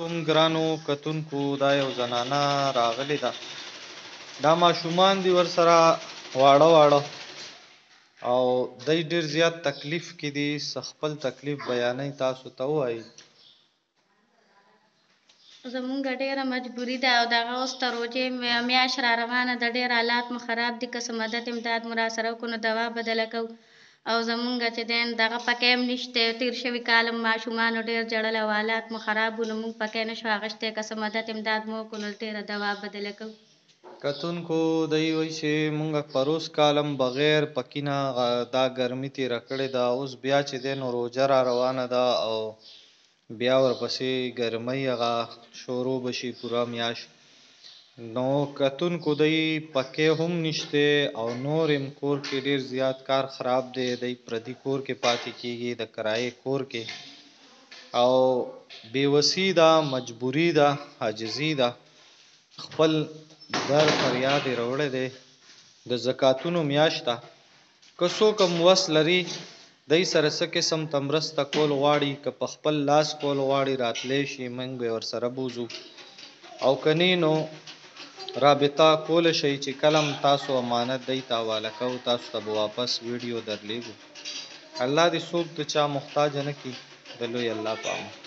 کوم ګرانو کتونکو، دا یو زنانه راغلې ده، دا ماشومان دي ورسره واړه واړه، او دی ډیر زیات تکلیف کې دي. خپل تکلیف بیانوي، تاسو ته ووایي. زمونږ ډېره مجبوري ده او دغه اوس د روژې میاشت را روانه ده، ډېر حالات مو خراب دي. که څه مدد امداد مو راسره وکړو نو دوا بدله کوو. او زمونږ چې دی دغه پکې هم نشته. تېر شوي کال هم ماشومانو ډېر ژړل او حالات مو خراب وو، نو مونږ پکې نه شو اخیستی. که څه مدد امداد مو وکړو نو ډېره دوا بدله کوو. کتونکو، دی وایي چې مونږ پروس کال هم بغیر پکې نه دا ګرمي تېره کړې ده، اوس بیا چې دی نو روژه را روانه ده او بیا ورپسې ګرمۍ هغه شروع به شي پوره میاشت. نو کتونکو، دی پکې هم نشته او نور هم کور کې ډیر زیات کار خراب دی. دی پردي کور کې پاتې کیږي، د کرایې کور کې، او بېوسي ده، مجبوري ده، عاجزي ده. خپل در فریاد یې راوړی دی. د زکاتونو میاشت ده، که څوک هم وس لري دی سره څه قسم ته مرسته کول غواړي، که په خپل لاس کول غواړي، راتلی شي، موږ به یې ورسره بوځو، او که نه نو رابطه کولی شئ چې کله هم تاسو امانت دی ته حواله کوو، تاسو ته به واپس ویډیو درلیږو. الله دې څوک د چا محتاج نه کړي، د لوی الله په امان.